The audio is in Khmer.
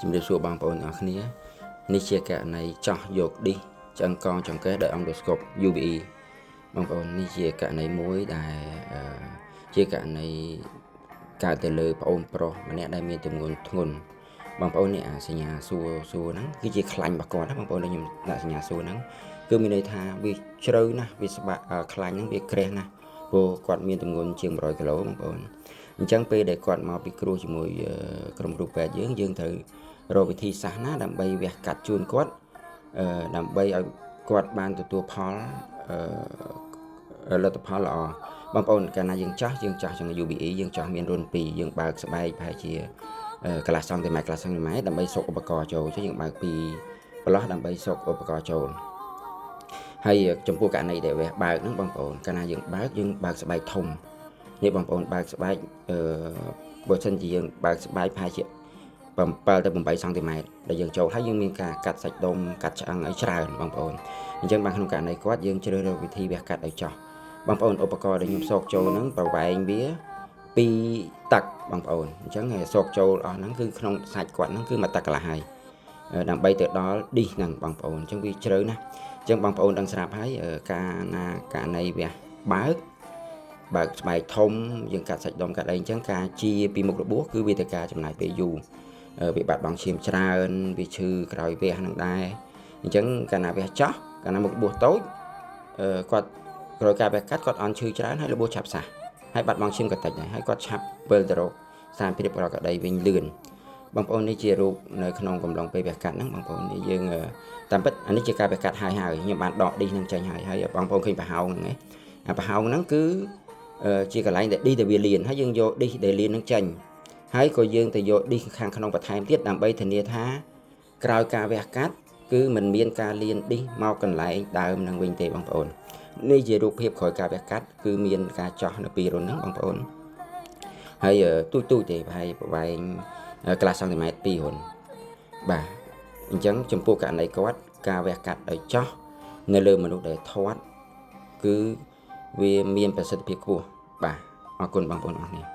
ជំរាបសួរបងប្អូនទាំងអស់គ្នានេះជាករណីចោះយកឌីសឆ្អឹងកងចង្កេះដោយអង់ដូស្កូប UVE បងប្អូននេះជាករណីមួយដែលជាករណីកើតទៅលើប្អូនប្រុសម្នាក់ដែលមានទម្ងន់ធ្ងន់បងប្អូននេះអាសញ្ញាសួរសួរហ្នឹងគឺជាខ្លាញ់របស់គាត់ណាបងប្អូនដែលខ្ញុំដាក់សញ្ញាសួរហ្នឹងគឺមានន័យថាវាជ្រៅណាស់វាស្បាក់ខ្លាញ់ហ្នឹងវាក្រាស់ណាស់ព្រោះគាត់មានទម្ងន់ជាង100គីឡូបងប្អូនអញ្ចឹងពេលដែលគាត់មកពិគ្រោះជាមួយក្រុមគ្រូពេទ្យយើងយើងត្រូវរកវិធីសាស្ត្រណាដើម្បីវះកាត់ជូនគាត់ដើម្បីឲ្យគាត់បានទទួលផលលទ្ធផលល្អបងប្អូនកាលណាយើងចោះយើងចោះជាង UVE យើងចោះមានរុន2យើងបើកស្បែកប្រហែលជាកន្លះសង់ទីម៉ែត្រកន្លះសង់ទីម៉ែត្រដើម្បីសុកឧបករណ៍ចូលចុះយើងបើកពីប្រឡោះដើម្បីសុកឧបករណ៍ចូលហើយចំពោះករណីដែលវះបើកហ្នឹងបងប្អូនកាលណាយើងបើកយើងបើកស្បែកធំនេះបងប្អូនបើកស្បែកអឺបើសិនជាយើងបើកស្បែកប្រហែលជា7ទៅ8សង់ទីម៉ែត្រដែលយើងចូលហើយយើងមានការកាត់សាច់ដុំកាត់ឆ្អឹងឲ្យច្រើនបងប្អូនអញ្ចឹងបានក្នុងករណីគាត់យើងជ្រើសរើសវិធីវះកាត់ឲ្យចោះបងប្អូនឧបករណ៍ដែលខ្ញុំសោកចូលហ្នឹងប្រវែងវា2ទឹកបងប្អូនអញ្ចឹងសោកចូលអស់ហ្នឹងគឺក្នុងសាច់គាត់ហ្នឹងគឺមួយទឹកកន្លះហើយដើម្បីទៅដល់ឌីសហ្នឹងបងប្អូនអញ្ចឹងវាជ្រៅណាស់អញ្ចឹងបងប្អូនដឹងស្រាប់ហើយការណាករណីវះបើកបើកស្បែកធំយើងកាត់សាច់ដុំកាត់អីអញ្ចឹងការជាពីមុខរបួសគឺវាទៅការចំណាយពេលយូរវាបាត់បង់ឈាមច្រើនវាឈឺក្រោយវះហ្នឹងដែរអញ្ចឹងកាលណាវះចោះកាលណាមុខរបួសតូចគាត់ក្រោយការវះកាត់គាត់អន់ឈឺច្រើនហើយរបួសឆាប់សះហើយបាត់បង់ឈាមក៏តិចដែរហើយគាត់ឆាប់វិលទៅរកស្ថានភាពប្រក្រតីវិញលឿនបងប្អូននេះជារូបនៅក្នុងកំឡុងពេលវះកាត់ហ្នឹងបងប្អូននេះយើងតាមពិតអានេះជាការវះកាត់ហើយហើយខ្ញុំបានដកឌីសហ្នឹងចេញហើយហើយបងប្អូនឃើញប្រហោងហ្នឹងឯងអាប្រហោងហ្នឹងគឺជាកន្លែងដែលឌីសដែលវាលៀនហើយយើងយកឌីសដែលលៀនហ្នឹងចេញហើយក៏យើងទៅយកឌីសខាងក្នុងបន្ថែមទៀតដើម្បីធានាថាក្រោយការវះកាត់គឺមិនមានការលៀនឌីសមកកន្លែងដើមនឹងវិញទេបងប្អូននេះជារូបភាពក្រោយការវះកាត់គឺមានការចោះនៅពីរុនហ្នឹងបងប្អូនហើយទូចទូចទេប្រហែលប្រវែងកន្លះសង់ទីម៉ែត្រ2រុនបាទអញ្ចឹងចំពោះករណីគាត់ការវះកាត់ដោយចោះនៅលើមនុស្សដែលធាត់គឺវាមានប្រសិទ្ធភាពខ្ពស់បាទអរគុណបងប្អូនអរគ្នា